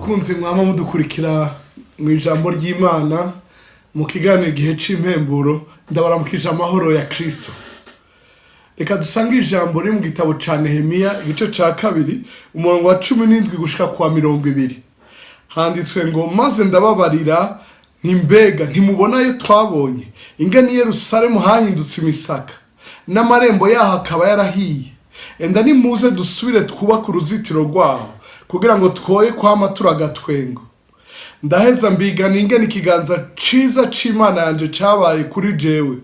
Bakunzi mwama mudukurikira mu ijambo ry'Imana mu kiganiro Igihe c'Impemburo, ndabaramukije amahoro ya Kristo. Reka dusange ijambo riri mu gitabo ca Nehemiya, igice ca 2, umurongo wa 17 gushika kwa 20. Handitswe ngo: "Maze ndababarira nti: Mbega ntimubona ayo twabonye, ingene i Yerusalemu hahindutse imisaka, n'amarembo yaho akaba yarahiye? Enda nimuze dusubire twubake uruzitiro rwaho, kugira ngo twoye kwama turagatwengo. Ndaheza mbigana ingene ikiganza ciza c'Imana yanje cabaye kuri jewe,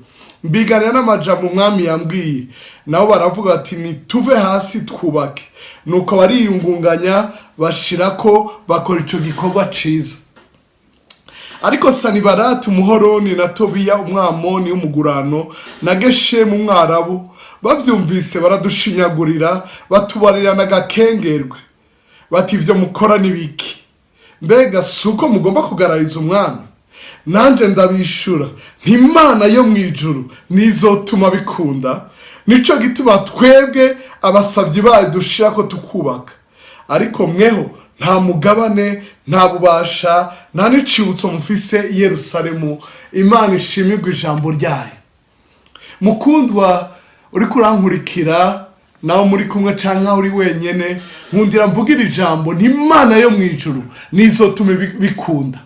mbiganira n'amajambo umwami yambwiye. Nabo baravuga ati: Nituve hasi twubake. Nuko bariyungunganya, bashirako bakora ico gikorwa ciza. Ariko Sanibarati Umuhoroni, na Tobiya Umwamoni w'umugurano, na Geshemu Umwarabu bavyumvise, baradushinyagurira, batubarira n'agakengerwe, bati: Ivyo mukora ni biki? Mbega si uko mugomba kugarariza umwami? Nanje ndabishura nti: Imana yo mu ijuru nizotuma bikunda. Nico gituma twebwe abasavyi bayo dushirako tukubaka, ariko mweho nta mugabane, nta bubasha, nta n'icibutso mufise i Yerusalemu. Imana ishimirwe ijambo ryayo. Mukundwa uriko urankurikira, nawe muri kumwe canke aho uri wenyene, nkundira mvugira ijambo nti: Imana yo mu ijuru nizotuma bikunda.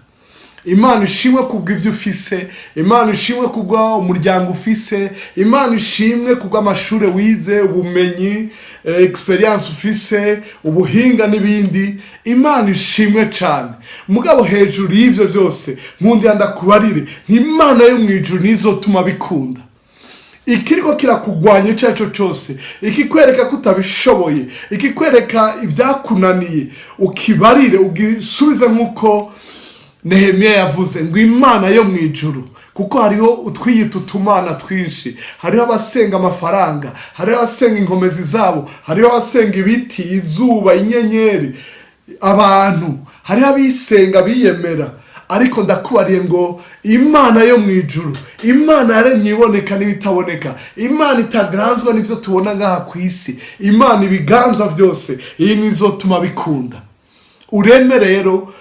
Imana ishimwe kubw'ivyo ufise, Imana ishimwe kubwa umuryango ufise, Imana ishimwe kubw'amashure wize, ubumenyi, experience ufise, ubuhinga n'ibindi. Imana ishimwe cane. Mugabo hejuru y'ivyo vyose, nkundira ndakubarire nti: Imana yo mu ijuru nizotuma bikunda. Ikiriko kirakugwanya icyo ari cyo cyose, ikikwereka ko utabishoboye, ikikwereka ibyakunaniye, ukibarire, ugisubize nk'uko Nehemiya yavuze ngo: Imana yo mu ijuru. Kuko hariho utwiyita utumana twinshi, hariho abasenga amafaranga, hariho abasenga inkomezi zabo, hariho abasenga ibiti, izuba, inyenyeri, abantu, hariho abisenga biyemera. Ariko ndakubariye ngo Imana yo mu ijuru, Imana yaremye iboneka n'ibitaboneka, Imana itaganzwa n'ibyo tubona ngaha ku isi, Imana ibiganza byose, iyi nizotuma bikunda. Ureme rero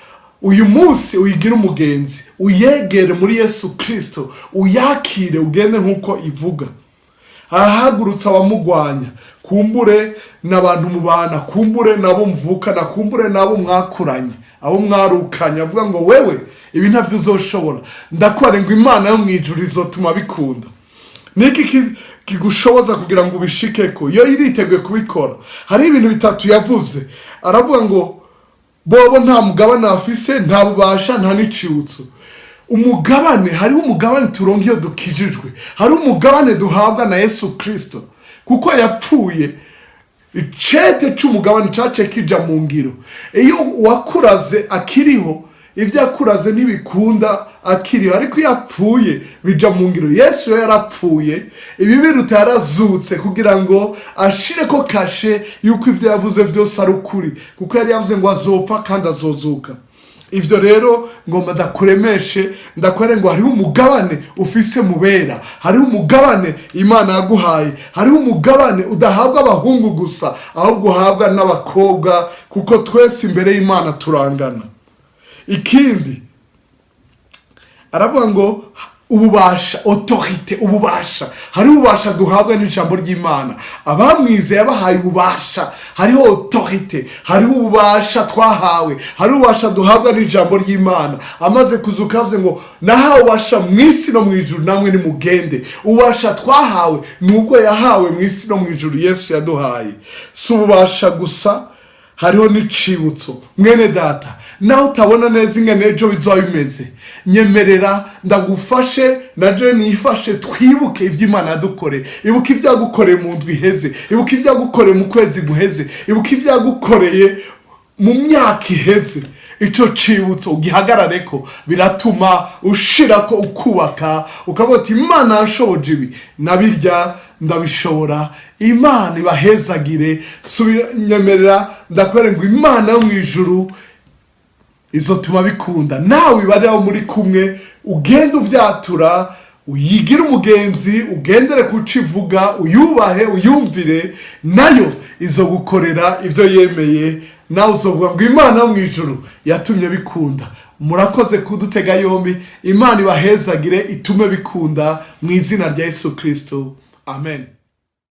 uyu munsi, uyigire umugenzi, uyegere muri Yesu Kirisito, uyakire, ugende nk'uko ivuga. Ahahagurutse abamugwanya, kumbure n'abantu mubana, kumbure nabo mvukana, kumbure nabo mwakuranye, abo mwarukanye, avuga ngo: Wewe ibi ntavyo uzoshobora. Ndakubare ngo Imana yo mu ijuru izotuma bikunda. Niki kigushoboza kugira ngo ubishikeko? Yo iriteguye kubikora. Hariho ibintu bitatu yavuze. Aravuga ngo bobo nta mugabane bafise, nta bubasha, nta n'icibutso. Umugabane, hariho umugabane turonka iyo dukijijwe, hariho umugabane duhabwa na Yesu Kirisito kuko yapfuye. Icete c'umugabane caciye kija mu ngiro. Iyo uwakuraze akiriho, ibyo yakuraze ntibikunda akiriho, ariko iyo apfuye bija mu ngiro. Yesu yo yarapfuye, ibibiruta yarazutse kugira ngo ashireko kashe yuko ivyo yavuze vyose ari ukuri, kuko yari yavuze ngo azopfa kandi azozuka. Ivyo rero ngomba ndakuremeshe, ndakwere ngo hariho umugabane ufise mubera, hariho umugabane Imana yaguhaye, hariho umugabane udahabwa abahungu gusa, ahubwo uhabwa n'abakobwa, kuko twese imbere y'Imana turangana. Ikindi aravuga ngo ububasha, autorité, ububasha. Hariho ububasha duhabwa n'ijambo ry'Imana. Abamwizeye yabahaye ububasha. Hariho autorité, hariho ububasha twahawe, hariho ububasha duhabwa n'ijambo ry'Imana. Amaze kuzuka yavuze ngo: Nahawe ububasha mu isi no mu ijuru, namwe nimugende. Ububasha twahawe nubwo yahawe mu isi no mu ijuru, Yesu yaduhaye. Si ububasha gusa, hariho n'icibutso. Mwene data, nawe utabona neza ingene ejo bizoba bimeze, nyemerera ndagufashe, naje nifashe, twibuke ibyo Imana yadukoreye. Ibuka ibyo yagukoreye mu ndwi iheze, ibuka ibyo yagukoreye mu kwezi guheze, ibuka ibyo yagukoreye mu myaka iheze. Icyo cibutso ugihagarare ko, biratuma ushirako ukubaka, ukavuga uti: Imana yashoboje ibi, nabirya ndabishobora. Imana ibahezagire. Subira, nyemerera ndakwere ngo Imana yo mu ijuru izotuma bikunda. Nawe ibari aho muri kumwe, ugenda uvyatura. Uyigire umugenzi, ugendere ku cyo ivuga, uyubahe, uyumvire, nayo izogukorera ibyo yemeye. Nawe uzovuga ngo Imana yo mu ijuru yatumye bikunda. Murakoze kudutega yombi. Imana ibahezagire, itume bikunda mu izina rya Yesu Kirisito. Amen.